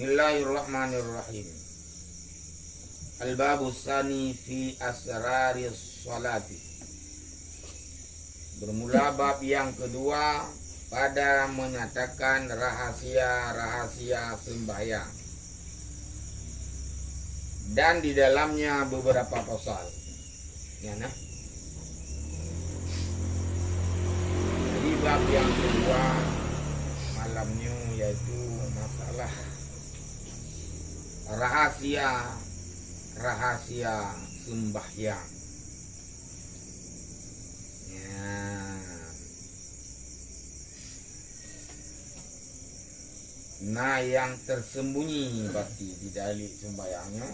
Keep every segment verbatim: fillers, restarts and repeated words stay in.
Bismillahirrahmanirrahim. Al-babus tsani fi asraris shalati. Bermula bab yang kedua pada menyatakan rahasia-rahasia sembahyang. Dan di dalamnya beberapa pasal. Nyan nah. Jadi bab yang kedua malam nyoe yaitu masalah rahasia-rahasia sembahyang. Ya. Na nyang tersembunyi berarti di dalam sembahyang nyoe,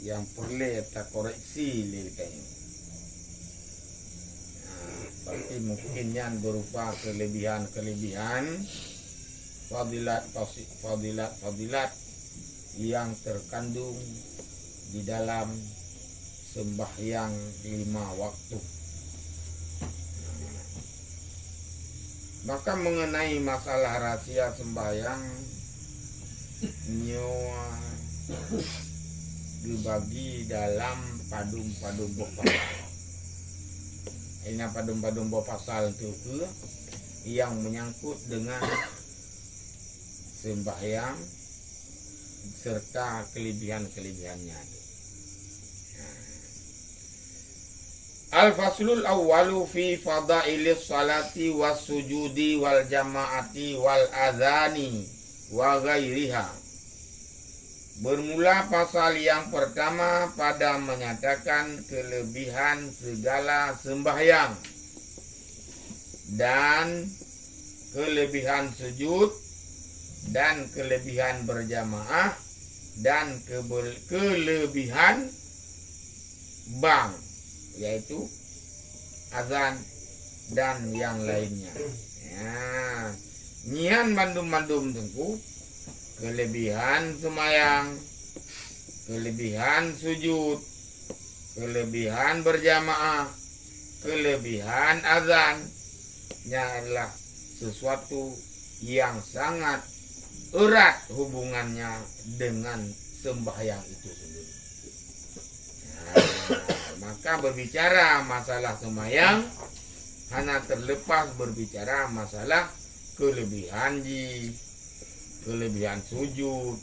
nyang peureulée takoreksi lé geutanyoe. Nah, berarti mungkin nyan berupa kelebihan-kelebihan fadilat, fadilat-fadilat yang terkandung di dalam sembahyang lima waktu. Maka mengenai masalah rahasia sembahyang nyoe dibagi dalam padum-padum boh pasal. Ina padum-padum boh pasal tu ke yang menyangkut dengan sembahyang serta kelebihan-kelebihannya. Al-faslul awwalu fi fadailis salati was sujudi wal jama'ati wal adhani wa ghairiha. Bermula pasal yang pertama pada menyatakan kelebihan segala sembahyang dan kelebihan sujud, dan kelebihan berjamaah, dan kebel-, kelebihan bang, yaitu azan dan yang lainnya. Ya, nyan mandum-mandum teungku, kelebihan semayang, kelebihan sujud, kelebihan berjamaah, kelebihan azan, nyan adalah sesuatu yang sangat erat hubungannya dengan sembahyang itu sendiri. Nah, maka berbicara masalah sembahyang hana terlepas berbicara masalah kelebihan ji, kelebihan sujud,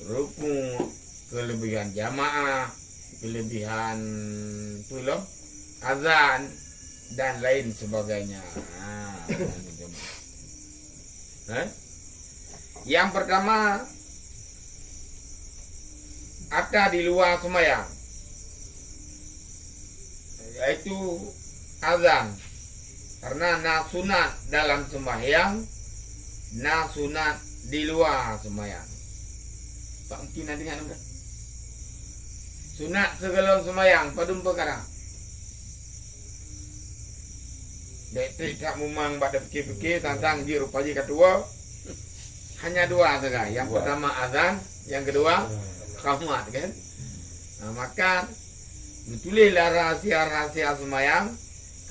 rukuk, kelebihan jamaah, kelebihan tu lom, azan dan lain sebagainya. Ha. Ha? Yang pertama, ata di luar sembahyang, yaitu azan. Karena na sunat dalam sembahyang, na sunat di luar sembahyang. Pak mungkin ada dengar dah. Sunat sigohlom sembahyang, padum peukara. Dek trik tak mumang bak dipikir-pikir tentang ji rupa ji ka tuwoe. Hanya dua saja. Yang pertama azan, yang kedua qamat kan. Nah, maka ditulislah rahasia-rahasia sembahyang,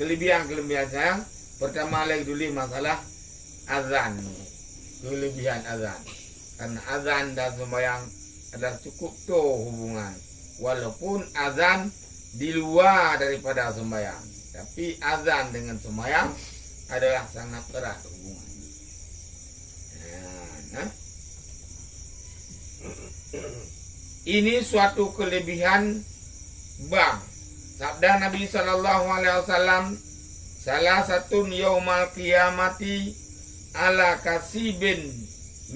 kelebihan-kelebihan sembahyang. Pertama lagi tulis masalah azan, kelebihan azan. Karena azan dan sembahyang adalah cukup toh hubungan. Walaupun azan di luar daripada sembahyang, tapi azan dengan sembahyang adalah sangat erat hubungan. Nah, nah. Ini suatu kelebihan bang. Sabda Nabi sallallahu alaihi wasallam, "Salasatun yaumal qiyamati ala kasibin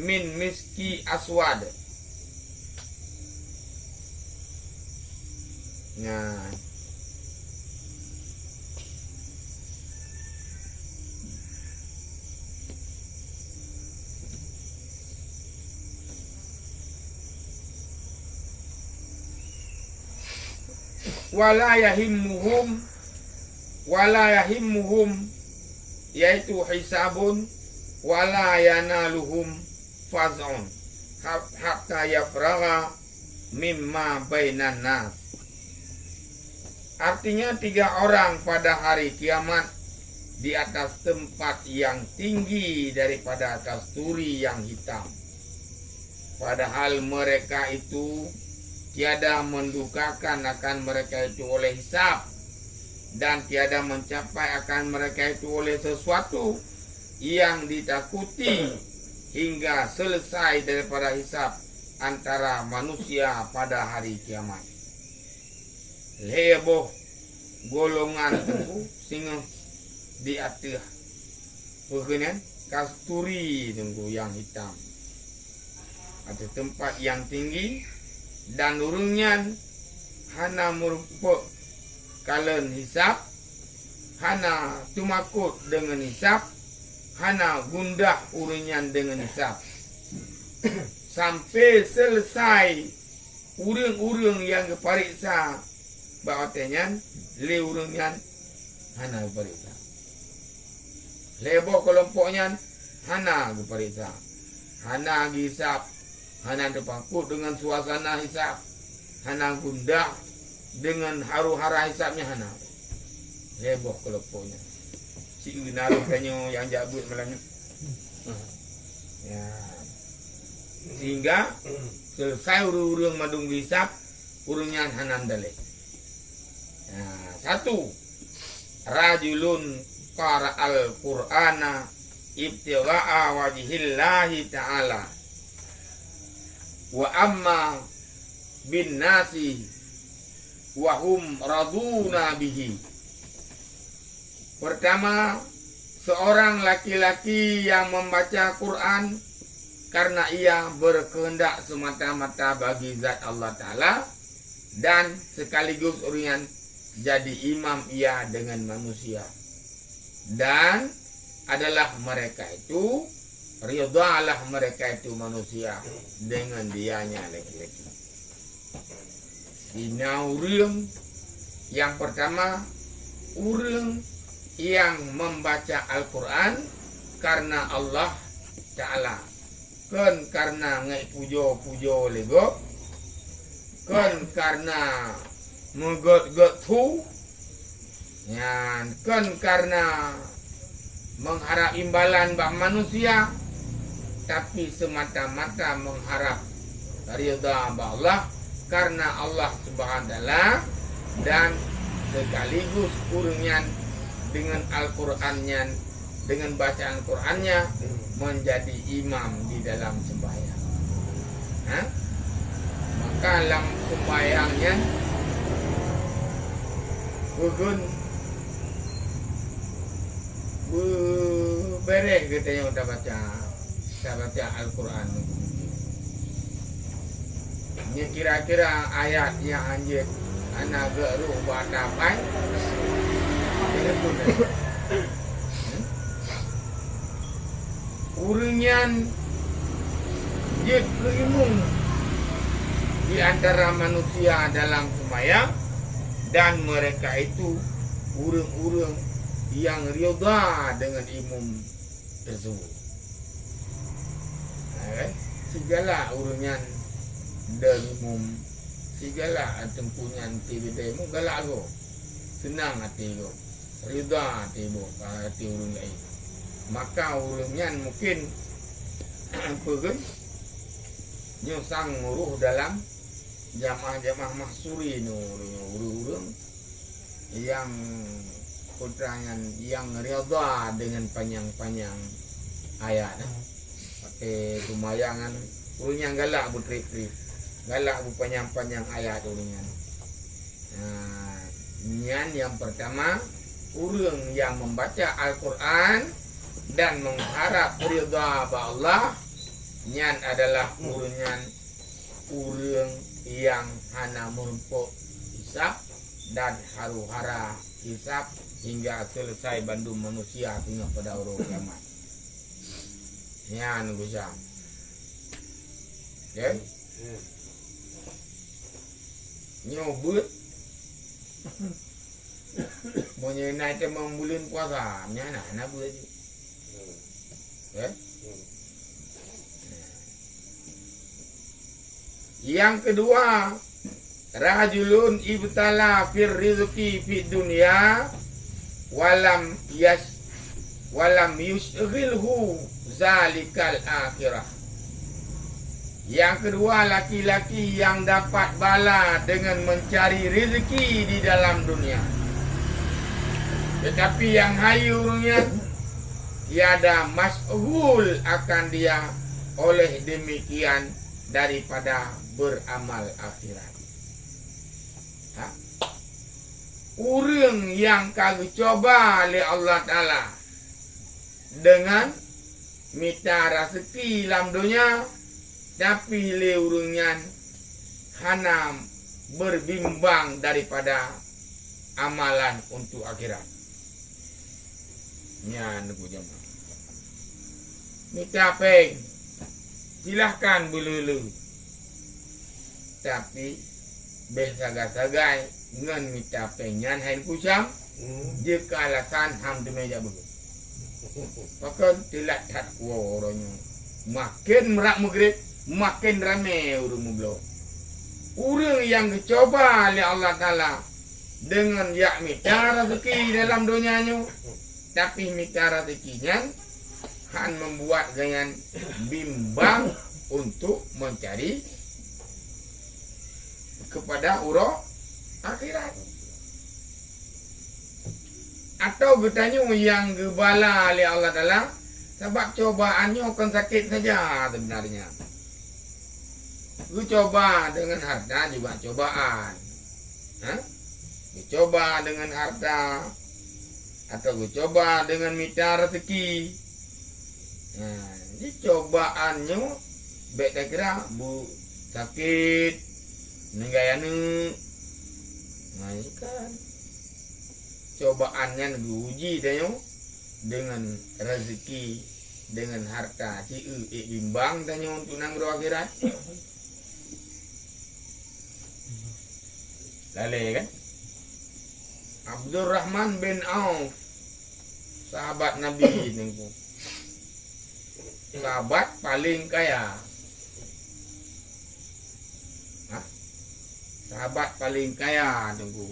min miski aswad." Nah. Wala yahimmuhum, wala yahimmuhum, yaitu hisabun, wala yanaluhum faz'un, hab-, hatta yafragha mimma bainan nas. Artinya, tiga orang pada hari kiamat di atas tempat yang tinggi daripada kasturi yang hitam. Padahal mereka itu tiada mendukakan akan mereka itu oleh hisab, dan tiada mencapai akan mereka itu oleh sesuatu yang ditakuti hingga selesai daripada hisab antara manusia pada hari kiamat. Lhée boh golongan teungku singoh di ateueh peue nyan kasturi teungku nyang hitam ateueh teumpat nyang tinggi, dan ureuëng nyan hana meurumpok kalon hisab, hana teumakot deungon hisab, hana gundah ureuëng nyan deungon hisab, sampai selesai ureuëng-ureuëng nyang geupareksa bak watée nyan lé ureuëng nyan hana geupareksa. Lhée boh keulompok nyan hana geupareksa, hana geuhisab, hana teumakot deungon suasana hisab, hana gundah deungon haru-hara hisab nyan hana. Lhée boh keulompok nyan. Sieu na roh tanyoe nyang jak beuet malam nyoe. Ya. Sehingga selesai ureuëng-ureuëng mandum geuhisab, ureuëng nyan hana meudaléh. Nah, satu, rajulun qara'al Qur'ana ibtigha'a wajhillahi ta'ala, wa amma bin nasi wa hum raduna bihi. Pertama, seorang laki-laki yang membaca Quran karena ia berkehendak semata-mata bagi zat Allah Ta'ala dan sekaligus ureuëng nyan jadi imam ia dengan manusia. Dan adalah mereka itu, ridhalah mereka itu manusia dengan dianya laki-laki. Ina ureuëng nyang pertama, ureuëng nyang membaca Al-Quran karena Allah Ta'ala, kon karena ngek pujo-pujo lé gob, kon karena meugöt-göt su, nyan kon karena mengharap imbalan bak manusia, tapi semata-mata mengharap ridha bak Allah, karena Allah Subhanahu wa Ta'ala, dan sekaligus ureuëng nyan dengan Al-Quran nyan, dengan bacaan Qurannya, menjadi imam di dalam sembahyang. Ha? Maka lam sembahyang nyan beugeun beubereh geutanyoe tabaca, tabaca Al-Quran. Nyoe kira-kira ayat nyang hanjeuet hana geuruh bak tapai. Jadi pun. Ureuëng nyan jeuet keu imum di antara manusia dalam seumayang, dan mereka itu ureuëng-ureuëng nyang ridha deungon imum tersebut. Hai, sigalak ureuëng nyan deungon imum, sigalak teungku nyan tibidai mu galak gob, seunang até gob, ridha até boh, até ureuëng laén. Maka ureuëng nyan mungkin peue nyoe sang muruh dalam jamaah-jamaah mahsuri nyoe ureuëng-ureuëng nyang putra nyan nyang ridha deungon panyang-panyang ayat. Pakai seumayang nyan ureuëng nyang galak beutrip-trip, galak beupanyang-panyang ayat ureuëng nyan. Nah, nyan nyang pertama, ureuëng nyang membaca Al-Quran dan mengharap ridha bak Allah, nyan adalah ureuëng nyan ureuëng nyang hana meurumpok hisab dan haru-hara hisab hingga selesai bandum manusia singoh pada uroe kiamat. Nyan gusam. Ya? Nyoe beuet. Meunyoe na teuma buleuen puasa, nyan na, na beuet. Ya? Yang kedua, rajulun ibtala fir rizqi fid dunya walam yas-, walam yusyghilhu zalikal akhirah. Yang kedua, laki-laki yang dapat bala dengan mencari rezeki di dalam dunia. Tetapi yang hai ureuëng nyan tiada masyghul akan dia oleh demikian daripada beramal akhirat. Ha? Ureuëng nyang ka geucoba lé Allah Taala deungon mita raseuki lam donya, tapi lé ureuëng nyan hana berbimbang daripada amalan untuk akhirat. Nyan, Teungku Jamal. Mita péng, silahkan beuleu-leu. Tapi, bék sagai-sagai ngon mita péng nyan hai Teungku Syam, Hmm. jeuet keu alasan han teumé jak beugét. Pakon teulat that kuwoe uroe nyoe. Maken rab meugreb, maken ramé ureuëng meubloe. Ureuëng nyang geucoba lé Allah Taala deungon jak mita raseuki dalam donya nyoe, tapi mita raseuki nyan han membuat gobnyan bimbang untuk mencari kepada uroe akhirat. Atau geutanyoe nyang geubala lé Allah Taala, sabab cobaan nyoe kon sakét saja sebenarnya. Geucoba deungon harta juga cobaan. Ha? Geucoba deungon harta atau geucoba deungon mita raseuki. Nah, jadi cobaan nyoe bék takira bu sakét, meuninggai aneuëk. Nah, ini kan cobaan nyan geuuji tanyoe deungon raseuki, deungon harta, ci eu ék bimbang tanyoe untuk nanggroe akhirat. Lalée kan? Abdurrahman bin Auf, sahabat Nabi Teungku. Sahabat paling kaya. Hah? Sahabat paling kaya Teungku.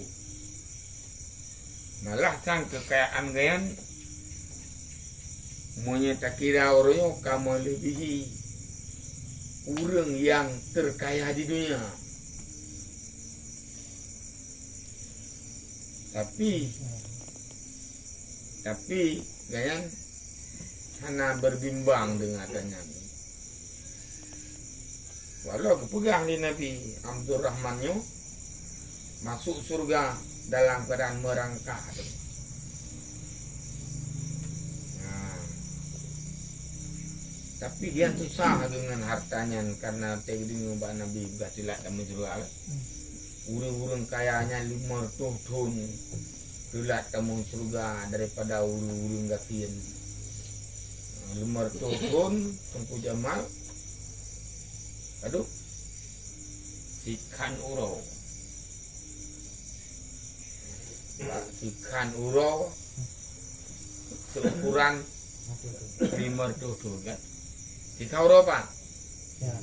Malah sang keukayaan gobnyan, meunyoe takira uroe nyoe ka meuleubèhi ureuëng nyang teukaya di donya. Tapi, tapi gobnyan hana berbimbang deungon gobnyan. Walau geupeugah lé Nabi, Abdurrahman nyoe masuk syurga dalam keadaan meurangkak. Nah, tapi gobnyan susah deungon harta nyan, karena teudeungoe bak Nabi peugah teulat tamong syurga kan. Ureuëng-ureuëng kaya nyan limong reutôh thon teulat tamong syurga daripada ureuëng-ureuëng gasien. Limong reutôh thon Teungku Jamal, aduh, sikhan uroe. Sikhan uroe seukuran limong reutôh thon kan. Sikhan uroe apa? Ya.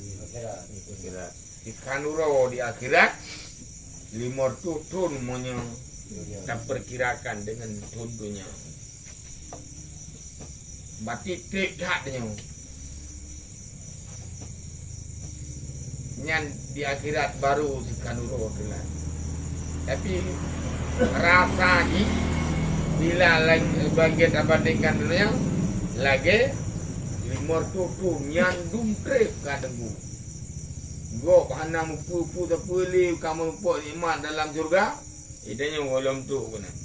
Sikhan uroe di akhirat, limong reutôh thon meunyoe taperkirakan deungon thon donya. Berarti trép that nyoe. Nyan di akhirat baru sikhan uroe teulat. Tapi rasa jih bila la-, bagi tabandingkan donya, lagèe limong reutôh thon nyan dum trép ka Teungku. Gob hana meupeue-peue sapeue lé ka meurumpok nikmat dalam syurga, geutanyoe gohlom trôk keunan.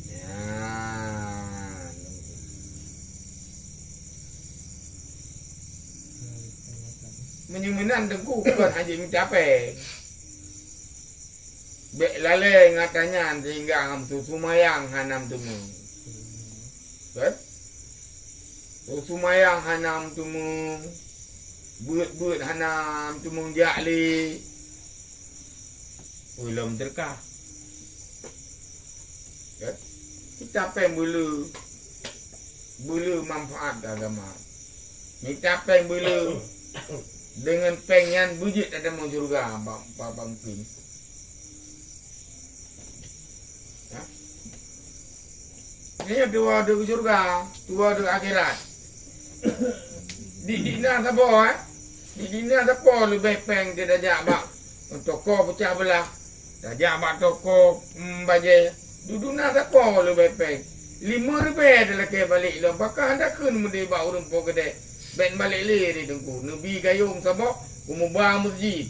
Ya. Meunyoe meunan Teungku kon hana mita péng. Bèk lalè ngon ata nyan sehingga meuseumayang hana meuteumèe. Kan? Meuseumayang hana meuteumèe, beuet-beuet hana meuteumèe jak lé. Ulôn teuka. Kan? Mita péng beuleu, beuleu manfaat keu agama. Mita péng beuleu, deungon péng nyan beujeuet tatamong syeuruga, ba-, ba-, ba mungken. Ha? Nyoe dua deuh syeuruga, dua deuh akhirat. Di, di na saboh, eh? Di, di na saboh leubeh péng di tajak bak toko peucah beulah. Tajak bak toko, mm, bajée. Dudu na saboh leubeh péng. Limong ribée talakée balek lom. Pakon hana kheun meudeh bak ureuëng po keudeh. Bék balek lé di Teungku. Neubi gayong saboh, kumuba meuseujid.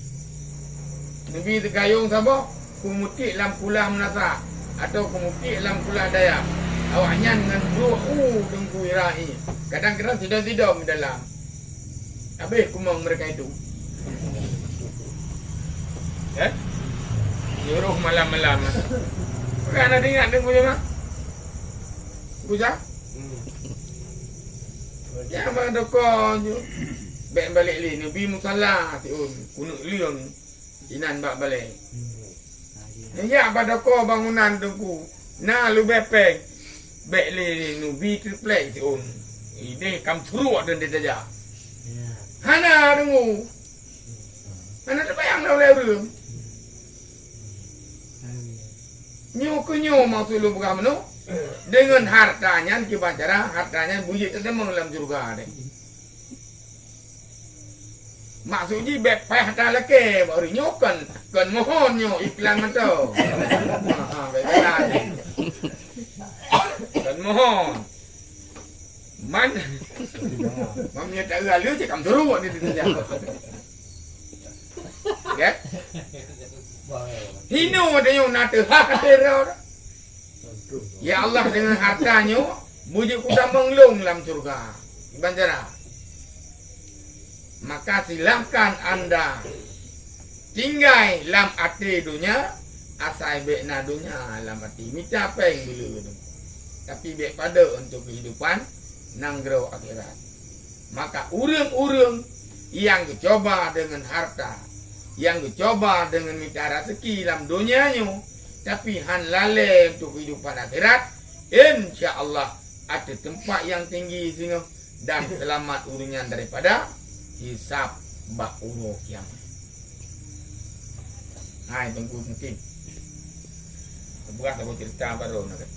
Neubi gayong saboh, kumutiek lam kulah meunasah, atau kumutiek lam kulah dayah. Awaknyan ngon brôk u Teungku Irai. Kadang-kadang sidom-sidom dalam. Habéh kumong mereka itu. Eh? Nyuruh malam-malam. Bukan ada ingat Teungku Jama? Teungku Jama? Hmm. Ya, abang toko nyoe. Bék balek lé, neubi musala siôn, keuneuk leueng inan bak balée. Neujak bak toko bangunan Teungku, na leubeh péng. Bék lé neubi triplek siôn. Ideh kam surok dan ditajak. Hana Teungku. Hana teubayang lé ureuëng. Nyoe keuh nyoe maksud lôn peugah meunoe. Deungon harta nyan kiban cara harta nyan beujeuet teuteumong lam syeuruga deh. Maksud jih bék payah talakée bak ureuëng nyoe kon, kon mohon nyoe iklan mantong. Ha, ha, bék jalan. Kon mohon. Man, man meunyoe taeu haleue cit kam suruh ni dunia. Ya? Hino tanyoe na teuhah até droe. Ya Allah, deungon harta nyoe, beujeuet kutamong lôn lam syeuruga. Kiban cara. Maka silahkan anda tinggai lam até donya, asai bék na donya lam até. Mita péng dulu tu. Tapi bék padub untuk kehidupan nanggroe akhirat. Maka ureuëng-ureuëng nyang geucoba deungon harta, nyang geucoba deungon mita raseuki lam donya nyoe, tapi hán lalée untuk kehidupan akhirat, insya Allah ateueh teumpat nyang tinggi singoh dan seulamat ureuëng nyan daripada hisab bak uroe kiamat. Hai Teungku, mungkin teupeugah saboh ceurita barô na kan.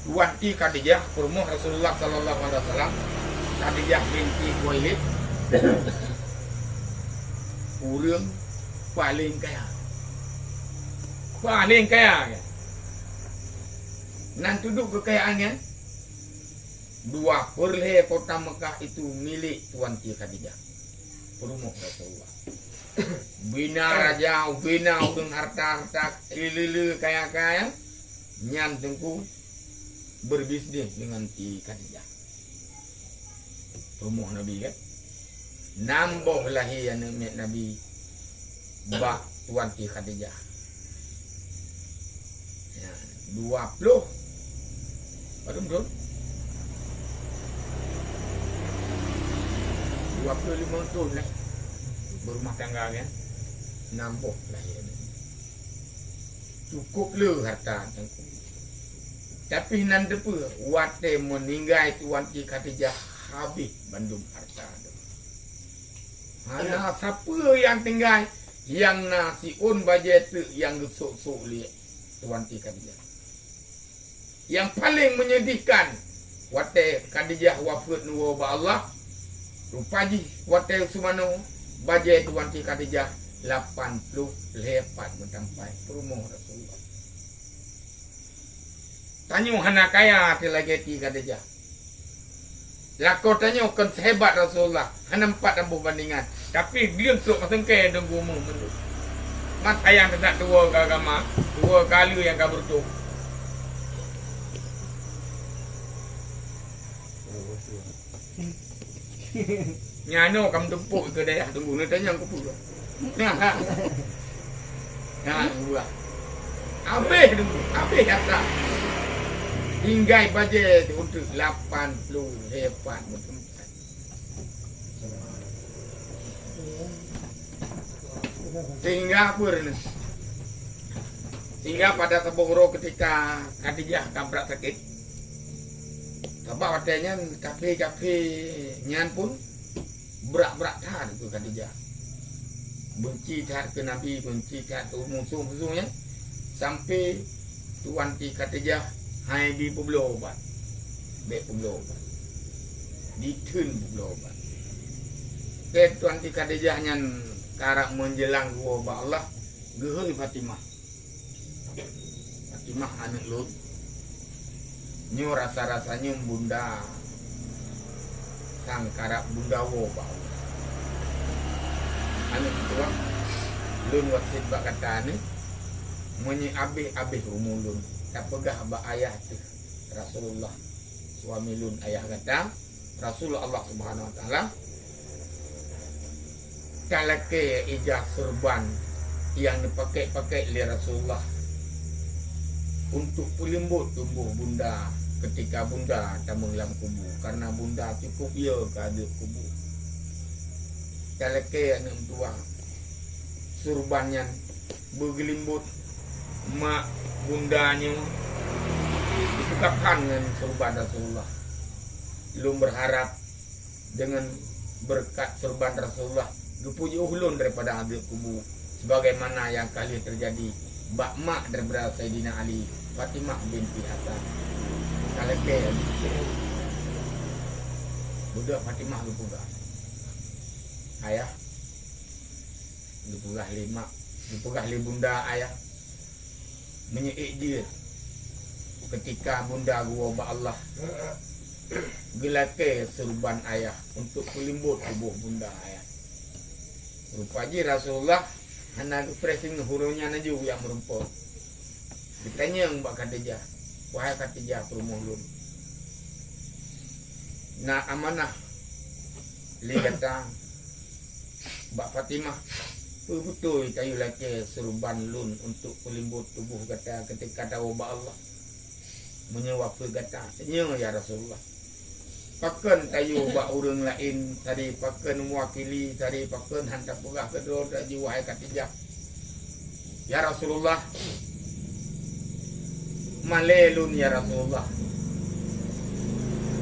Tuan Ti Khadijah, peurumoh Rasulullah sallallahu alaihi wasallam, Khadijah binti Khuwailid, ureuëng paleng kaya. Paleng kaya. Nan tuduek keukayaan nyan, dua peureulhée kota Mekah itu milék Tuan Ti Khadijah, peurumoh Rasulullah. Bina raja, bina ureuëng harta-harta, lé-lé kaya-kaya, nyan Teungku beubisnis deungon Ti Khadijah. Peurumoh Nabi kan? Nam boh lahé aneuëk miet Nabi bak Tuan Ti Khadijah. Ya, dua ploh. Padum thon? Dua ploh limong thon lah. Beurumah tangga kan? Nam boh lahé. Cukôp le harta Teungku. Tapi nan teupeue, watée meuninggai Tuan Ti Khadijah habéh bandum harta. Hana sapeue nyang tinggai, nyang na siôn bajée teuk nyang geusok-sok lé Tuan Ti Khadijah. Nyang paleng menyedihkan, watée Khadijah wafeuet neuwoe bak Allah, rupa jih watée seumanoe bajée Tuan Ti Khadijah lapan ploh lhée pat meutampai peurumoh Rasulullah. Tanyoe hana kaya teuh lagée Ti Khadijah. Lakoe tanyoe kon seuhebat Rasulullah, hana meupat taboh bandingan. Tapi gleueng trok ka seungkée dong gumoe mandum. Ma sayang teudak tuwoe keu agama, tuwoe keu aleue nyang ka beureutoh. Nyan nyoe ka meutumpôk keu dayah Teungku, neutanyong keupeue. Nah, nah, buah. Habéh Teungku, habéh harta. Tinggai bajée untuk lapan ploh lhée pat meuteumpat. Sehingga apa ni? Sehingga pada saboh uroe ketika Khadijah ka brat sakét, sabab watée nyan kafé-kafé nyan pun brat-brat that keu Khadijah. Beunci that keu Nabi, beunci that keu musoh-musoh nyan, sampai Tuan Ti Khadijah hai bi peubloe ubat. Bék peubloe ubat. Ditheun bloe ban. Watèe Tuan Siti Khadijah nyan karab meujeulaih geuwoe bak Allah, geuhôi Fatimah. "Fatimah, aneuk lôn, nyoe rasa-rasa nyoe bunda sang karab bunda woe bak Allah. Aneuk tuan, lôn wasiet bak gata nyoe, meunyoe abéh-abéh umu lôn, tapeugah bak ayah teuh Rasulullah, suami lôn, ayah gata, Rasul Allah Subhanahu Wa Taala, talakèe ija surban nyang neupakék-pakék lé Rasulullah untuk peulimbot tuboh bunda keutika bunda tamong lam kubu, kareuna bunda cukôp ye keu azeub kubu. Talakèe aneuk tuan, surban nyan beugeulimbot mak bunda nyoe, dipeukapan ngon surban Rasulullah. Lôn beurharap deungon beureukat surban Rasulullah geupeujiôh lôn daripada azeub kubu, sebagaimana nyang ka lheueh teujadi bak mak daripada Saidina Ali, Fatimah binti Hasan." Talakèe, beudôh Fatimah geupeugah, "Ayah," geupeugah lé mak, geupeugah lé bunda, "Ayah, meunyoe ék jeuet keutika bunda geuwoe bak Allah, geulakèe surban ayah untuk peulimbot tuboh bunda ayah." Rupa jih Rasulullah hana geupreh singoh, uroe nyan laju nyang meurumpok. Geutanyong bak Khadijah, "Wahai Khadijah, peurumoh lôn, na amanah lé gata bak Fatimah, peue beutôi tayue lakèe surban lôn untuk peulimbot tuboh gata keutika tawoe bak Allah, meunyoe wafeuet gata?" "Nyo, ya Rasulullah." "Pakon tayue bak ureueng laén, sari pakon meuwakili, sari pakon han tapeugah keudroe laju, wahai Khadijah?" "Ya Rasulullah, malèe lôn, ya Rasulullah."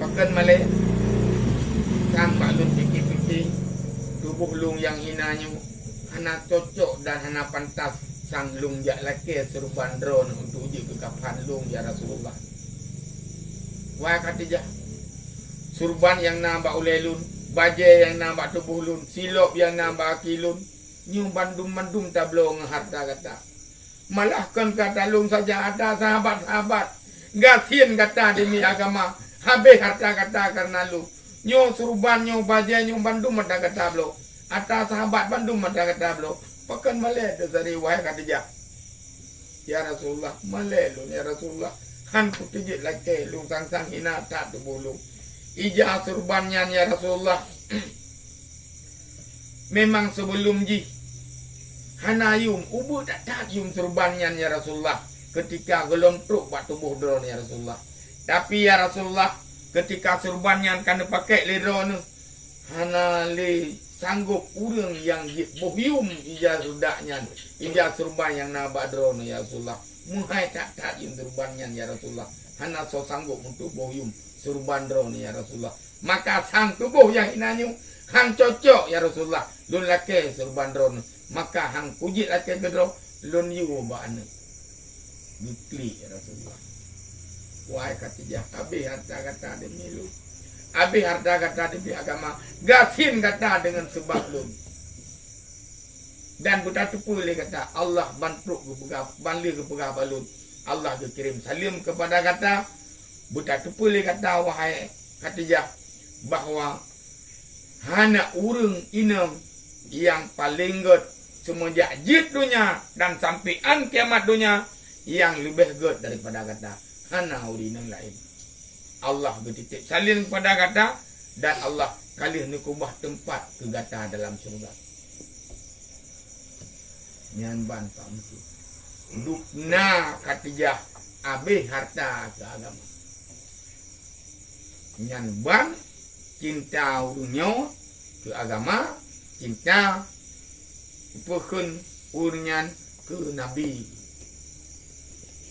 "Pakon malèe?" "Sang bak lôn pike-pike, tuboh lôn nyang hina nyoe hana cocok dan hana pantas sang lôn jak lakèe surban droeneuh untuk jeuet keu kapan lôn, ya Rasulullah." "Wahai Khadijah, surban nyang na bak ulèe lôn, bajèe nyang na bak tuboh lôn, silop nyang na bak gaki lôn, nyoe bandum-bandum tabloe ngon hareuta gata. Malah kon keu hareuta lôn saja, hareuta sahabat-sahabat gasien gata demi agama, habéh hareuta gata kareuna lôn. Nyoe surban, nyoe bajèe, nyoe bandum hareuta gata bloe. Hareuta sahabat bandum hareuta gata bloe. Pakon malèe teusari, wahai Khadijah?" "Ya Rasulullah, malèe lôn, ya Rasulullah. Han kuteujeuet lakèe lôn, sang-sang hina that tuboh lôn. Ija surban nyan, ya Rasulullah, memang sibeulom jih hana yum, ubeut that-that yum surban nyan, ya Rasulullah, keutika gohlom trok bak tuboh droeneuh, ya Rasulullah. Tapi, ya Rasulullah, keutika surban nyan ka neupakék lé droeneuh, hana lé sanggôp ureueng nyang jeuet boh yum ija rudak nyan, ija surban nyang na bak droeneuh, ya Rasulullah. Meuhai that-that yum surban nyan, ya Rasulullah. Hana soe sanggôp untuk boh yum surban droeneuh, ya Rasulullah. Maka sang tuboh nyang hina nyoe han cocok, ya Rasulullah, lôn lakèe surban droeneuh. Maka han kujeuet lakèe keudroe, lôn yue bak aneuk." Geuklik Rasulullah, "Wahai Khadijah, habéh hareuta gata demi lôn, habéh hareuta gata demi agama, gasien gata deungon seubab lôn. Dan beutateupeue lé gata, Allah ban trok geupeugah, ban lheueh geupeugah bak lôn, Allah geukirém saleuem keupada gata. Beutateupeue lé gata, wahai Khadijah, bahwa hana ureueng inong nyang paleng gét seumeujak jeuet donya dan sampoe án kiamat donya nyang leubeh gét daripada gata. Hana ureueng inong laén. Allah geutitép saleuem keupada gata, dan Allah ka lheueh neukeubah teumpat keu gata dalam syeuruga." Nyan ban Pak Meusyik. Dubna Khadijah habéh hareuta keu agama. Nyan ban cinta ureueng nyoe keu agama, cinta peukheun ureueng nyan keu Nabi.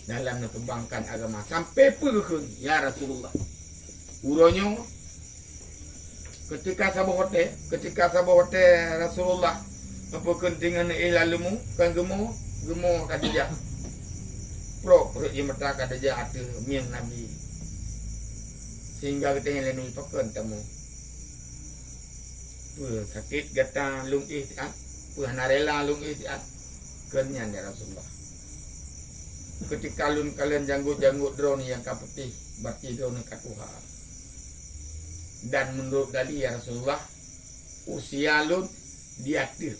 Dalam neukeumbangkan agama sampai peukheun, "Ya Rasulullah." Uroe nyoe, keutika saboh watèe, keutika saboh watèe Rasulullah peukheun deungon éh lam leumô, kon geumo, geumo Khadijah. Prok rhot ie mata Khadijah ateueh mieng Nabi. Sehingga geutanyong lé Nabi, "Pakon tamong?" Peue sakét gata lôn éh siat? Peue hana rela lôn éh siat? Kheun nyan, ya Rasulullah. Keutika lôn kalon janggot-janggot droeneuh nyang ka putéh, berarti droeneuh ka tuha. Dan meunurot dalil, ya Rasulullah, usia lôn di ateueh,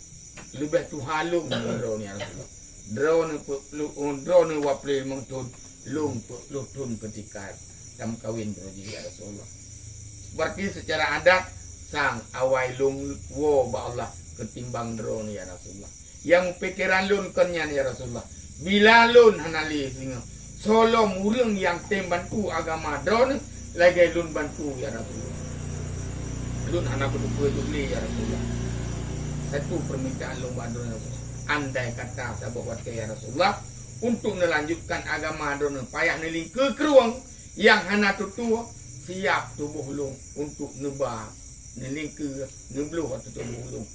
leubeh tuha lôn ngon droeneuh, ya Rasulullah. Droeneuh peuet ploh, droeneuh dua ploh limong thon, lôn peuet ploh thon keutika tameukawen droe jih, ya Rasulullah. Seperti secara adat, sang awai lôn woe bak Allah keutimbang droeneuh, ya Rasulullah. Nyang pikeran lôn kon nyan, ya Rasulullah. Bila lôn hana lé singoh, soe lom ureuëng nyang tem bantu agama droeneuh lagée lôn bantu, ya Rasulullah. Lôn hana beuteupeue jok lé, ya Rasulullah. Satu permintaan lôn bak droeneuh, ya Rasulullah. Andai kata saboh watée, ya Rasulullah, untuk neulanjutkan agama droeneuh payah neulingkeue krueng nyang hana tutoe, siab tuboh lôn untuk neuba, neulingkeue, neubloh ateueh tuboh lôn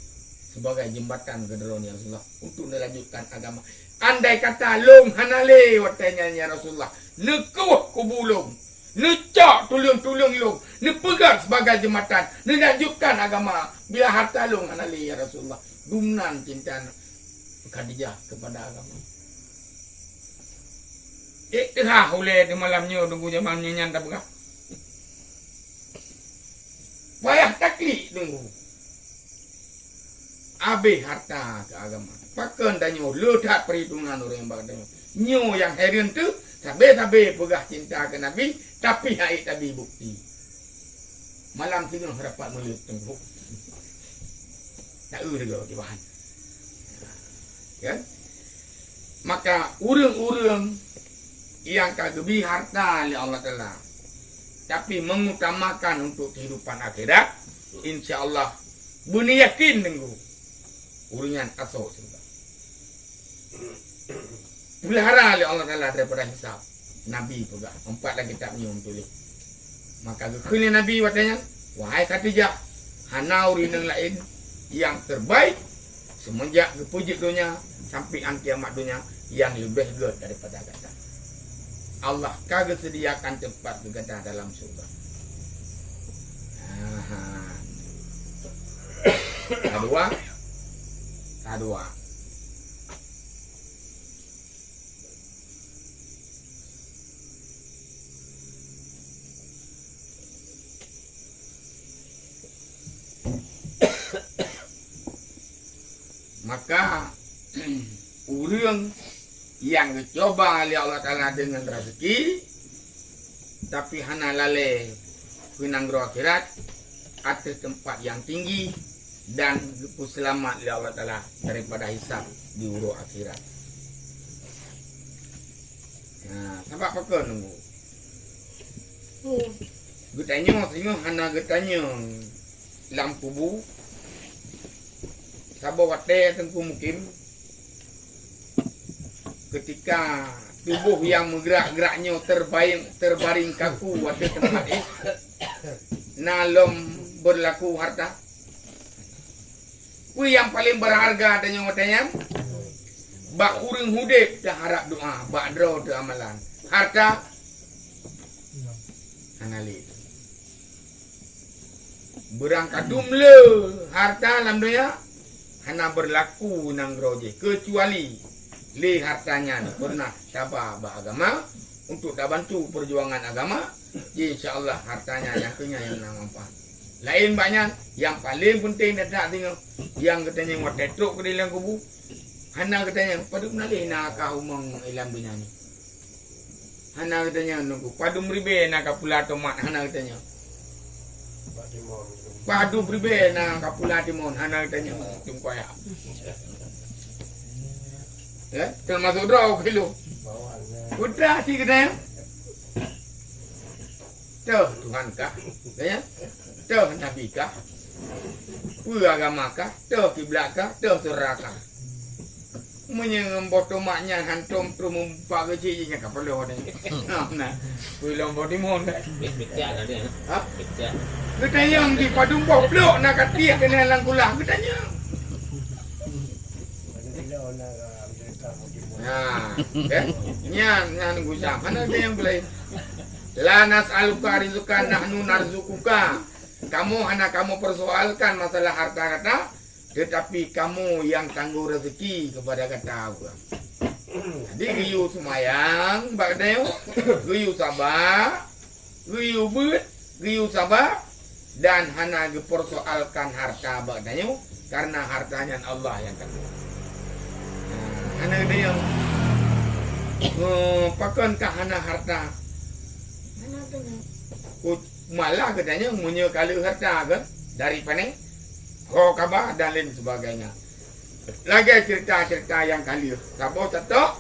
sebagai jeumbatan keu droeneuh, ya Rasulullah, untuk neulanjutkan agama. Andai kata lôn hana lé watée nyan, ya Rasulullah, neukueh kubu lôn, neucok tuleueng-tuleueng lôn, neupeugét sebagai jeumbatan, neulanjutkan agama bila harta lôn hana lé, ya Rasulullah. Dumnan cinta Khadijah kepada agama. Iktihah ulée di malam nyoe, Teungku, jameun nyoe nyan tapeugah. Payah taklik, Teungku. Abéh harta keu agama. Pakon tanyoe le that peuhitungan ureuëng bak tanyoe. Nyoe nyang heran teuh, sabe-sabe peugah cinta keu Nabi, tapi hana tabi bukti. Malam singoh rapat meuleut, Teungku. Tak eu lagée bahan. Kan? Maka ureuëng-ureuëng nyang ka geubri harta lé Allah Taala, tapi mengutamakan untuk kehidupan akhirat, insya Allah beuneuyakin deungoe ureuëng nyan asoe syeuruga. Peulihara lé Allah Taala daripada hisab. Nabi peugah, empat lagi tak nyoe tuléh. Maka geukheun lé Nabi watée nyan, "Wahai Khadijah, hana ureuëng inong laén nyang terbaik semenjak geupeujeuet donya sampai an kiamat donya nyang leubeh gét daripada gata. Allah ka geuseudiakan teumpat keu gata dalam syeuruga." Aha. Ka dua. Ka dua. Maka, ureuëng nyang geucuba lé Allah Taala deungon raseuki, tapi hana lalée keu nanggroe akhirat, ateueh teumpat nyang tinggi, dan geupeuseulamat lé Allah Taala daripada hisab di uroe akhirat. Nah, sabab pakon nunggu? Geutanyoe singoh hana geutanyong lam kubu, saboh watée Teungku Mukim, keutika tuboh nyang meugerak-gerak nyoe terbaing, terbaring kaku ateueh teumpat éh, na lom beurlaku harta. Peue nyang paleng beurharga tanyoe watée nyan? Bak ureuëng udeb taharab doa, bak droe teuamalan. Harta hana lé. Beurangkadum le harta lam donya hana beurlaku nanggroe jih, keucuali lé harta nyan peureunah taba bak agama, untuk tabantu peujuangan agama, insya Allah harta nyan nyang keu nyan nyang na manfaat. Laén bak nyan, nyang paleng peunteng that-that singoh, nyang geutanyong watée trok keudeh lam kubu, hana geutanyong, "Padub na lé na kah umong ilam donya nyoe?" Hana geutanyong, "Nunggu padub ribée na kapula tomat?" Hana geutanyong. "Padub ribée na kapula timon?" Hana geutanyong. Teungku ayah. Ya, termasuk droe kilo. Udah si geutanyong. Toh Tuhan kah? Ya. Toh Nabi kah? Peue agama kah? Toh kiblat kah? Toh syedara kah? Meunyoe ngon boh tomat nyan hantom troh meupat keuchik jih nyan ka peuleuh nyan. Nah, nah. Peue lom boh timun kan? Be-, betek lah dia. Ha? Betek. Geutanyong di padub boh blok na ka tiek keunan lam kulah. Geutanyong. Nah, kan? Nyan, nyan gusam. Hana geutanyong peue laén. La nas'aluka rizqan nahnu narzuquka. Kamoe hana kamoe persoalkan masalah harta gata, tetapi kamoe nyang tanggong rezeki kepada gata ureuëng. Jadi geuyue seumayang bak geutanyoe, geuyue saba, geuyue beuet, geuyue saba, dan hana geupersoalkan harta bak geutanyoe, karena harta nyan Allah nyang tanggong. Nah, hana geutanyoe, eh, pakon ka hana harta? Hana geutanyoe. Ku-, malah geutanyoe meunyoe ka lheueh harta kan, dari pané, ho kaba dan lain sebagainya. Lagée cerita-cerita nyang ka lheueh, saboh catok,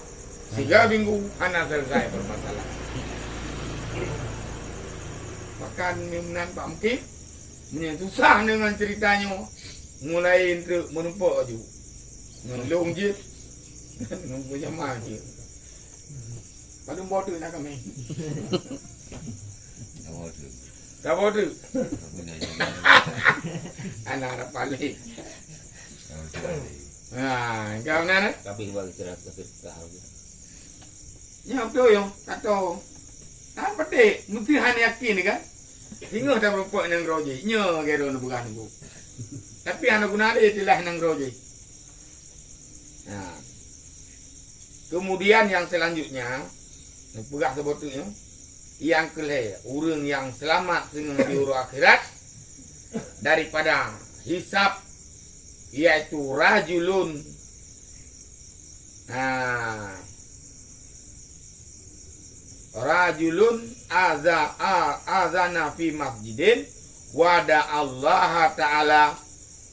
siga minggu hana selesai permasalahan. Bahkan meunan Pak Mungkin, meunyoe susah deungon cerita nyoe, mulai treuk meurumpok aju. Ngon lôn jeuet, ngon peunyama jeuet. Padum boh teuk na kami. Saboh teuk. Saboh teuk. Anak rapat lé. Saboh teuk. Ha, engkau na, na? Tapi bagi cerita, cerita. Nyoe beutôi, nyoe. Atau, ah, peudeh. Meusti hana yakin, kan? Singoh tameureumpok nanggroe jih. Nyoe gero neupeugah nunggu. Tapi hana guna lé istilah nanggroe jih. Nah. Kemudian yang selanjutnya, neupeugah saboh teuk nyoe. Yang keulhée, ureuëng nyang seulamat singoh di uroe akhirat daripada hisab, yaitu rajulun, ha, rajulun aza-, a-, azana fi masjidin wa da'allaha ta'ala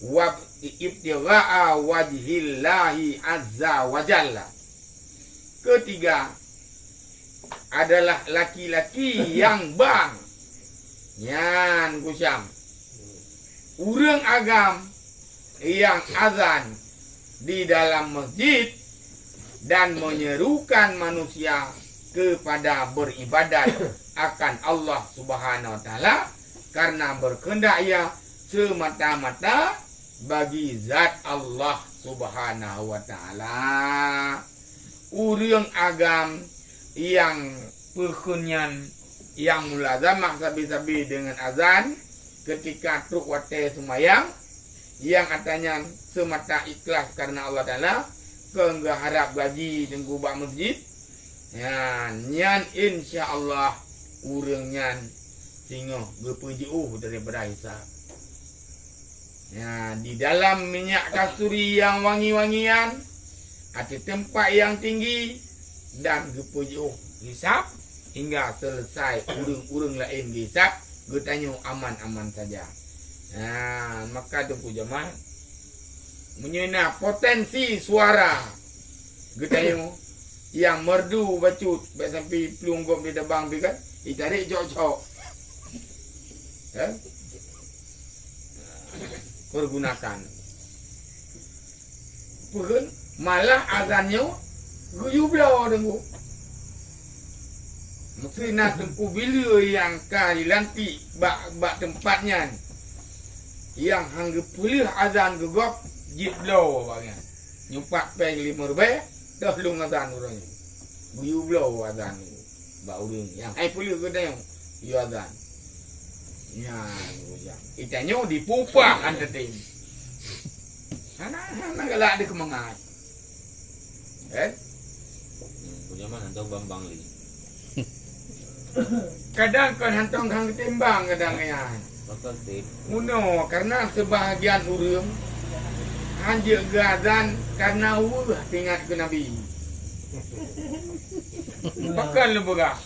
wa ibtigha'a wajhillahi azza wa jalla. Ketiga adalah laki-laki yang bang. Nyan kusyam. Ureuëng agam yang azan di dalam masjid dan menyerukan manusia kepada beribadat akan Allah Subhanahu wa Taala, karena berkehendak ia semata-mata bagi zat Allah Subhanahu wa Taala. Ureuëng agam nyang peukheun nyan, nyang mulazamah sabe-sabe deungon azan, keutika trok watée seumayang, nyang atra nyan seumata ikhlas kareuna Allah Taala, kon geuharab gaji teungku bak meuseujid, nyan, nyan insya Allah ureuëng nyan singoh geupeujiôh daripada hisab. Nah, di dalam minyak kasturi yang wangi-wangian, ateueh teumpat yang tinggi, dan geupeujiôh hisab hingga selesai ureuëng-ureuëng laén geuhisab, geutanyoe aman-aman saja. Nah, maka teungku jamaah, meunyoe na potensi suara geutanyoe nyang merdu bacut, bèk sampai plueng gob di dabang pih kan, itarék cok-cok. Ya? Pergunakan. Peue kheun? Malah azan nyoe geuyue bloe teungku. Meuseuti na teungku bileu nyang ka jilantik bak, bak teumpat nyan, nyang han geupeuleueh azan geugob jibloe bak nyan. Nyoe pat péng limong ribèe, toh lôn azan uroe nyoe. Geuyue bloe azan bak ureuëng nyang hai peuleueh geutanyoe yue azan. Nyan urusan. Geutanyoe dipeupah entertain. Hana, hana galak dikeumangat. Eh? Hmm, punya mana tahu bambang li. Kadang kon hantom kang ketimbang kadang nyan. Betul sih. Munoe, karena sebahagian ureuëng hanjeuet geuazan karena weueh teuingat keu Nabi. Pakon lôn peugah?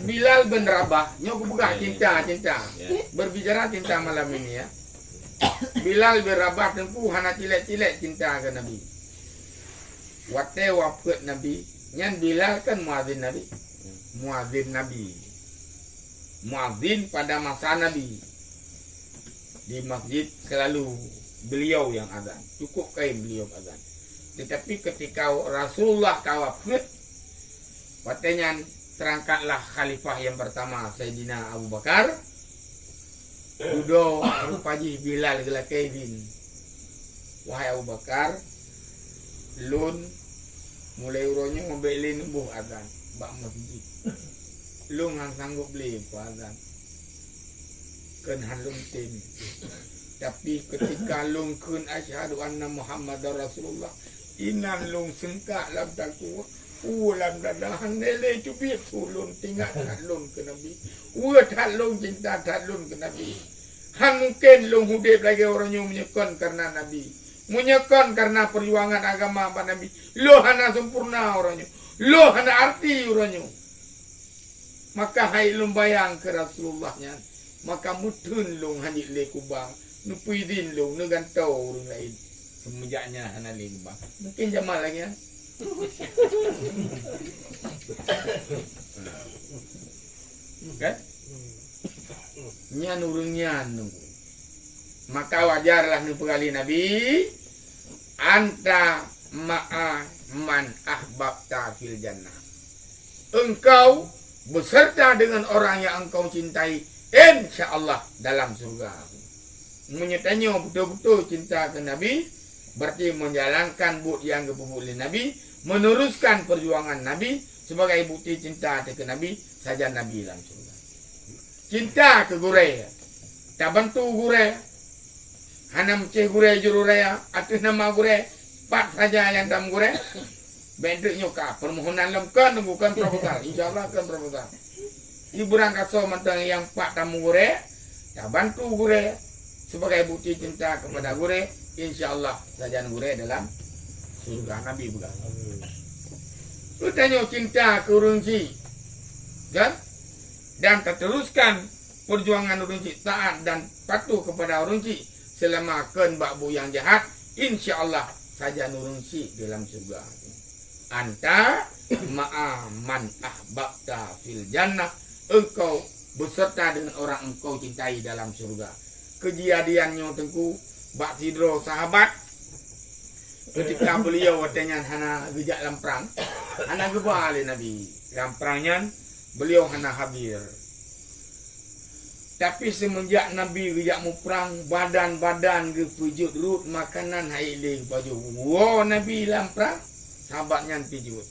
Bilal bin Rabah, nyoe kupeugah cinta, cinta. Ya. Berbicara cinta malam ini ya. Bilal bin Rabah teungku hana cilek-cilek cinta keu Nabi. Watée wafeuet Nabi, nyan Bilal kan muazin Nabi. Muazin Nabi. Muazin pada masa Nabi. Di masjid selalu beliau yang azan. Cukup kain beliau azan. Tetapi ketika Rasulullah ka wafeuet, watée nyan terangkatlah khalifah yang pertama, Saidina Abu Bakar. Dudoe rupa jih Bilal geulakée idhin, "Wahai Abu Bakar, lôn mulai uroe nyoe bèk lé neuboh azan bak meuseujid. Lôn han sanggob lé peuazan." Kheun han lôn tem. Tapi ketika lôn kheun, "Asyhadu anna Muhammadar Rasulullah," inan lôn seungkak lam takue, peue lam dada, hana lé teubiet su lôn, teuingat that lôn keu Nabi. Weue that lôn, cinta that lôn keu Nabi. Han mungken lôn udeb lagée uroe nyoe meunyoe kon kareuna Nabi. Meunyoe kon kareuna peujuangan agama bak Nabi, lôn hana sempurna uroe nyoe. Lôn hana arti uroe nyoe. Maka hai lôn bayang keu Rasulullah nyan, maka meutheun lôn hana lé kubang, neupeuidhin lôn, neugantoe ureuëng laén. Seumeujak nyan hana lé kubang. Mungkin jamal lagée nyan. Kan? Nyan ureuëng nyan nunggu. Maka wajarlah neupeugah lé Nabi, "Anta ma'a man ahbabta fil jannah." Engkau beserta dengan orang yang engkau cintai, insya Allah dalam surga. Meunyoe tanyoe beutôi-beutôi cinta keu Nabi, berarti menjalankan buet nyang geupeubuet lé Nabi, meneruskan perjuangan Nabi, sebagai bukti cinta teuh keu Nabi, sajan Nabi lam syeuruga. Cinta keu gurée, tabantu gurée, hana meucéh gurée jururaya ateueh nama gurée, pat saja nyang tameugurée. Bék teuk nyoe ka, permohonan lom kon, nunggu kon proposal. Insya Allah kon proposal. Hiburan kasoe mantong nyang pat tameugurée, tabantu gurée sebagai bukti cinta kepada gurée, insya Allah sajan gurée dalam syeuruga Nabi peugah. Geutanyoe cinta keu ureuëng chik, kan? Dan tateruskan perjuangan ureuëng chik taat dan patuh kepada ureuëng chik selama kon bak bu nyang jahat, insya Allah sajan ureuëng chik dalam syeuruga. Anta ma'a man ahbabta fil jannah, engkau beserta dengan orang engkau cintai dalam syeuruga. Keujadian nyoe teungku bak sidroe sahabat, ketika beliau watée nyan hana geujak lam prang, hana geuba lé Nabi lam prang nyan, beliau hana hadir. Tapi seumeunjak Nabi geujak muprang, badan-badan geupeujeuet rot, makanan hai lé geupajoh. Woe Nabi lam prang, sahabat nyan pih jeuet.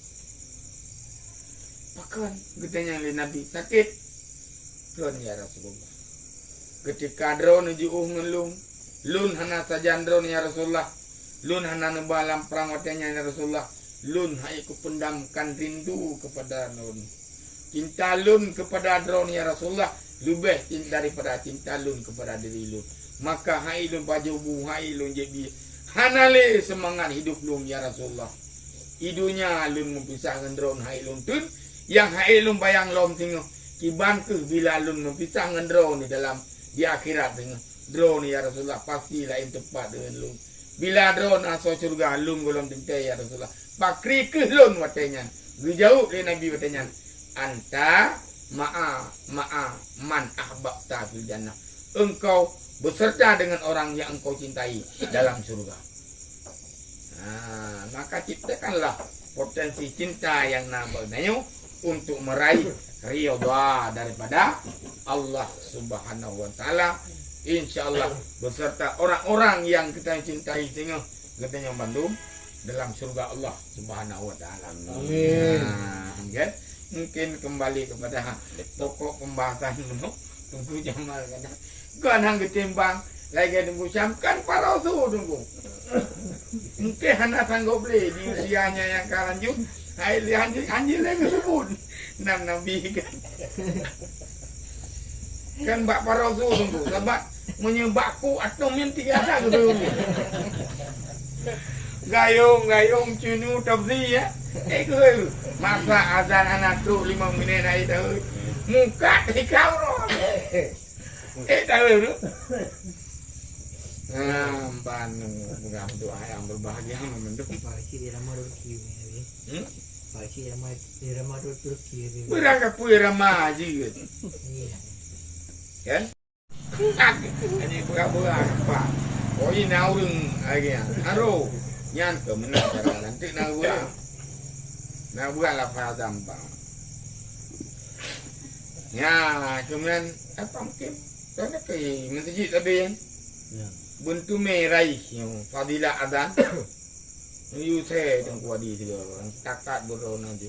Pakon geutanyong lé Nabi, sakét? Kon, ya Rasulullah. Ketika droeneuh jiôh ngon lôn, lôn hana sajan droeneuh, ya Rasulullah. Lôn hana neuba lam prang watée nyan, ya Rasulullah. Lôn hai kupendamkan rindu kepada lôn. Cinta lôn kepada droeneuh, ya Rasulullah, leubeh cin-, daripada cinta lôn kepada diri lôn. Maka hai lôn pajoh bu, hai lôn jép bie. Hana lé seumangat hidup lôn, ya Rasulullah. I donya lôn meupisah ngon droeneuh hai lôn teun, nyang hai lôn bayang lom singoh, kiban kheueh bila lôn meupisah ngon droeneuh dalam di akhirat singoh. Droeneuh, ya Rasulullah, pasti laén teumpat deungon lôn. Bila droeneuh asoe syeuruga, lôn gohlom teuntée, ya Rasulullah. Pakri kheueh lôn watée nyan? Geujaweueb lé Nabi watée nyan, "Anta ma'a, ma'a man ahbabta fil jannah." Engkau beserta dengan orang yang engkau cintai dalam syeuruga. Ha, maka ciptakanlah potensi cinta nyang na bak geutanyoe untuk meraih ridha daripada Allah Subhanahu wa Taala. Insya Allah, beserta orang-orang yang kita cintai singoh geutanyoe bandum dalam syeuruga Allah Subhanahu wa Taala. Amin. Nah, kan? Mungkin kembali kepada pokok pembahasan dulu. Teungku Jamal kata, "Kon han geutimbang lagée Teungku Syam, kan para su Teungku." Mungkin hana sanggob lé di usianya nyang ka lanjut. Hai lé anjing, anjing lé geusebut. Nan Nabi kan. Kan bak para su Teungku, sabab meunyoe bak ku atong nyan tiga dah geudong. Gayong, gayong, cunu, tabzi, ya. Eh, keu masa azan hana trok lima minit ai tahu. Muka tikau roh. Eh, tahu tu. Nah, ban peugah doa yang berbahagia memendung. Pak Cik irama Turki ni. Hmm? Pak Cik irama, irama Turki ni. Berang apa irama aja gitu. Iya. Kan? Ini beurah-beurah nampak. Oh, ini na ureueng lagi nyan. Aro. Nyan keuh meunan cara nanti na beurah. Na beurah lah faham bang. Ya, kemudian apa mungkin? Karena ke masjid tadi kan. Ya. Buntu merai yang fadilah adan. Yusuf dan kuadi tiga orang. Kakak berona tu.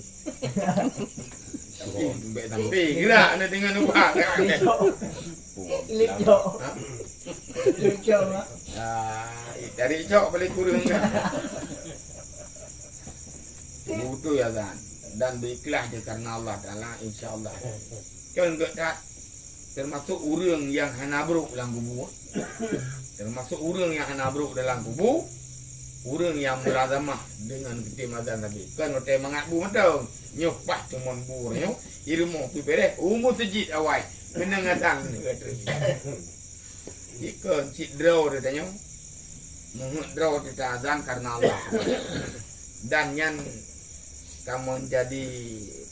Bèk sampai gerak na dengan ubak. Lip jok. Lip jok. Ha? Lip jok, Mak. Ah, dari cok boleh kurang. Beutôi azan dan berikhlas je karena Allah Taala, insya Allah. Kan geuh that, termasuk ureueng nyang hana brok lam kubu. Termasuk ureueng nyang hana brok dalam kubu, ureueng nyang mulazamah deungon geutem azan tadi. Kon watèe mangat bu mantong, nyoe paih teumon bu nyoe, di rumoh pih beureh, u meuseujid awai, keunong azan. Jikon cit droe teuh tanyoe, meuheuet droe teuh ta azan karena Allah. Dan nyan ka meunjadi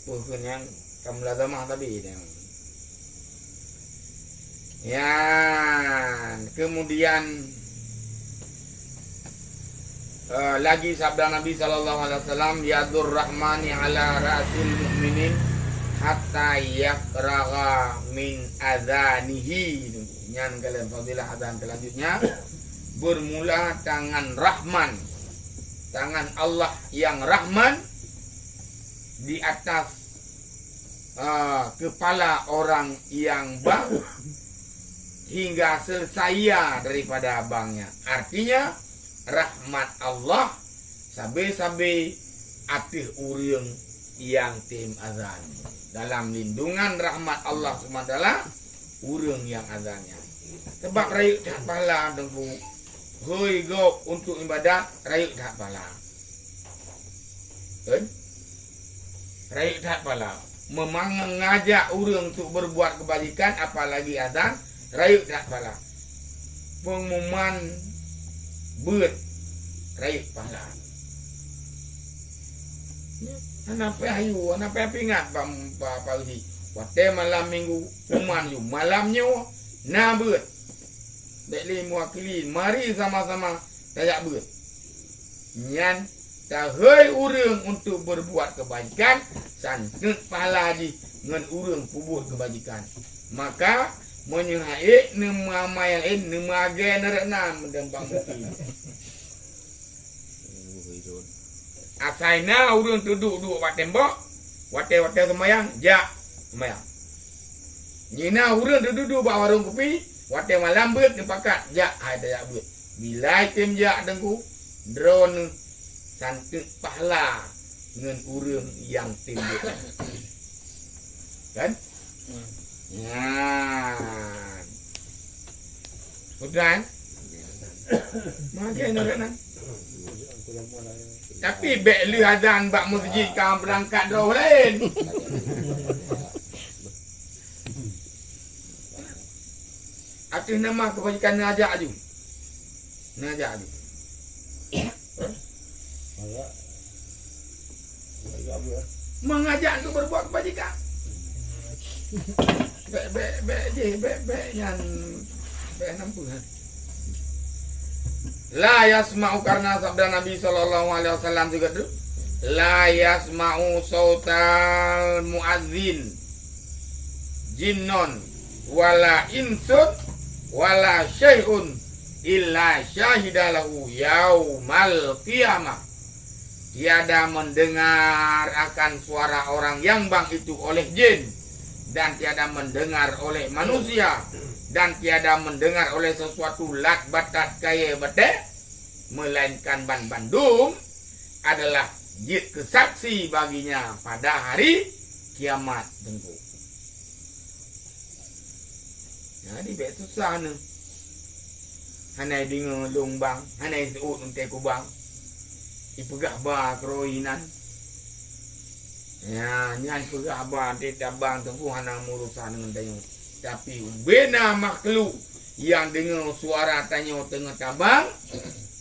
peue kheun nyan, ka mulazamah tadi nyan. Nyan, kemudian, eh, lagi sabda Nabi sallallahu alaihi wasallam, "Yadur Rahmani ala ra'sil mu'minin hatta yafragha min azanihi." Nyan kalon fadilah azan selanjutnya, bermula tangan Rahman, tangan Allah yang Rahman di atas, ah, kepala orang yang bang hingga selesai ia daripada bangnya. Artinya, rahmat Allah sabe-sabe ateueh ureueng nyang tem azan. Dalam lindungan rahmat Allah Subhanahu wa Taala, ureueng nyang azan nyan. Sebab rayeuk that pahala, Teungku. Hôi gob untuk ibadat, rayeuk that pahala. Kan? Rayeuk that pahala. Memang ngajak ureueng untuk berbuat kebajikan, apalagi azan, rayeuk that pahala. Pengumuman beuet, rayeuk pahala. Hana payah yue, hana payah peuingat bak, bak, bak uji. Watèe malam minggu, pengumuman yue, malam nyoe na beuet. Bèk lé meuwakili, mari sama-sama tajak beuet. Nyan tahôi ureueng untuk berbuat kebajikan, santeut pahala jih ngon ureueng peubuet kebajikan. Maka, meunyoe han ék neumeuamai laén, neumeuagèe nurot na meudeumbang mungkin. Asai na ureueng teuduek-duek bak tembok, watèe-watèe seumayang, jak seumayang. Nyoe na ureueng teuduek-duek bak warông kupi, watèe malam beuet neupakat, jak hai tajak beuet. Bila item jak Teungku, droeneuh santeut pahala ngon ureueng nyang tem beuet. Kan? Nyan. Beutôi, kan? Makai nurot nan. Tapi bèk lheueh azan bak meuseujid ka beurangkat droe laén. Ateueh nama keubajikan neujak aju. Neujak aju. Mengajak untuk berbuat kebajikan. Bèk, bèk, bèk jih, bèk, bèk nyan. Bèk nampu, ha. La yasma'u, karena sabda Nabi sallallahu alaihi wasallam juga tu, "La yasma'u sautal muadzin jinnun wala insun wala syai'un illa syahida lahu yaumal qiyamah." Tiada mendengar akan suara orang yang bang itu oleh jin, dan tiada mendengar oleh manusia, dan tiada mendengar oleh sesuatu lat batat kayèe batèe, melainkan ban bandum adalah jeuet keu saksi baginya pada hari kiamat Teungku. Jadi bèk susah neuh. Hana deungoe lôn bang, hana seuôt teuntèe kubang. Ipeugah ba keurôi inan. Ya, nyan peugah ba teuh tabang Teungku hana meurusan ngon tanyoe. Tapi ubena makhluk nyang deungoe suara tanyoe teungoh tabang,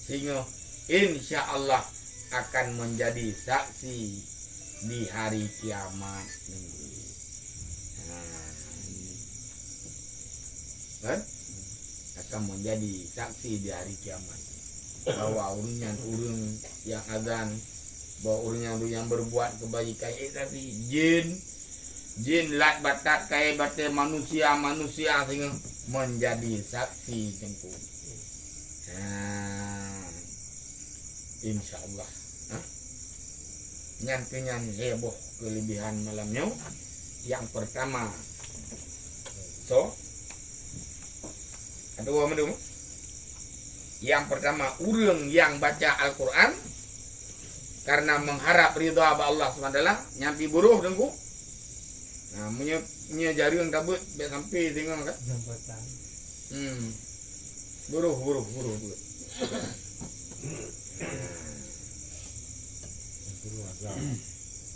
singoh insya Allah akan menjadi saksi di hari kiamat nanti. Ha, ini. Kan? Akan menjadi saksi di hari kiamat. Bahwa ureueng nyan ureueng nyang azan, bahwa ureueng nyan ureueng nyang berbuat kebajikan, eh, tapi jin, jin lat batat kayèe batèe manusia, manusia singoh menjadi saksi Teungku. Ha. Insya Allah. Ha? Nyan keuh nyan lhèe boh keulebihan malam nyoe. Nyang peurtama, so, adoe mandum. Nyang peurtama, ureuëng nyang baca Al-Quran karena mengharap ridha bak Allah Subhanahu wa Taala, nyan pih buroh Teungku. Nah, meunyoe, meunyoe jareueng tabeuet, bèk sampai singoh kan? Hmm. Buroh, buroh, buroh, buroh.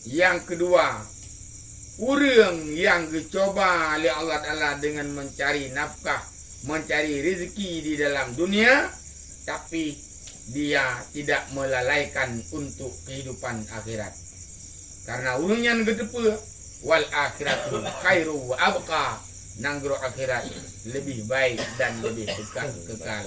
Nyang keudua, ureuëng nyang geucoba lé Allah Taala dengan mencari nafkah, mencari rezeki di dalam dunia, tapi dia tidak melalaikan untuk kehidupan akhirat. Karena ureuëng nyan geuteupeue, "Wal akhiratu khairu wa abqa," nanggroe akhirat lebih baik dan lebih kekal, kekal.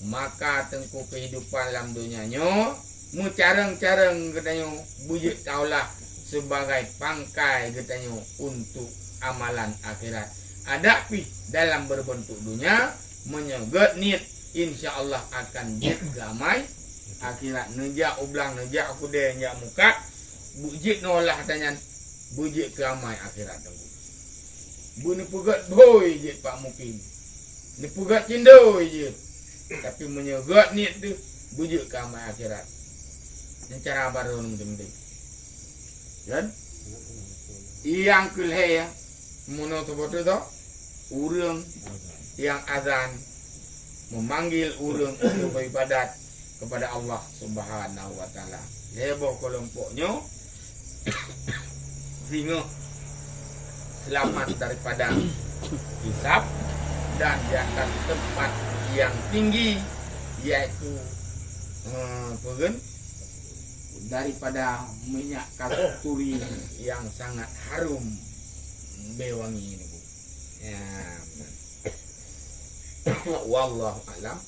Maka Teungku, kehidupan lam dunia nyoe meucareng-careng geutanyoe beujeuet taulah sebagai pangkai geutanyoe untuk amalan akhirat. Adak pih dalam berbentuk dunia, meunyoe gét niet, insya Allah akan jeuet keu amai akhirat. Neujak u blang, neujak u keudè, neujak mukat, beujeuet neuolah ata nyan, beujeuet keu amai akhirat Teungku. Beuneupeugét bhôi jeuet pak mukim, neupeugét cindôi jeuet, tapi meunyoe gét niet teuh, beujeuet keu amai akhirat. Nyan cara baroe meunteng-meunteng. Kan? Nyang keulhèe, meunoe teuboh teuh, ureuëng nyang azan memanggil ureuëng untuk beribadat kepada Allah Subhanahu wa Taala. Lhèe boh keulompok nyoe singoh selamat daripada hisab dan di atas tempat yang tinggi, yaitu, eh, peue geun, daripada minyak kasturi yang sangat harum bèe wangi nyoe. Ya. Wallahu a'lam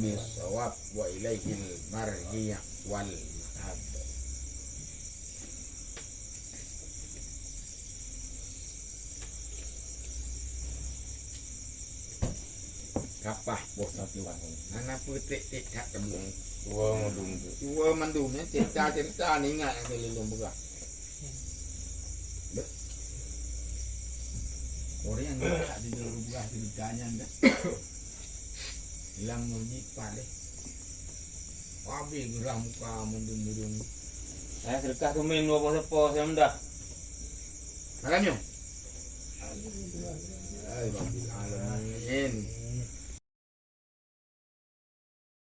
bishawab wa ilaihil marji' wal ma'ab. Kapah boh satu. Hana peutek-tek that teubong. Dua mandum. Dua mandum, ya. Cerita-cerita ni ingat yang lelong peugah. Beh. Orang yang tak ada peugah cerita nyan dah. Hilang ngon jipat deh. Habis geurah muka mandum-mandum. Eh, sedekah tu main dua boh sepo, saya mudah. Makan nyoe? Alhamdulillah. Alhamdulillah. Amin.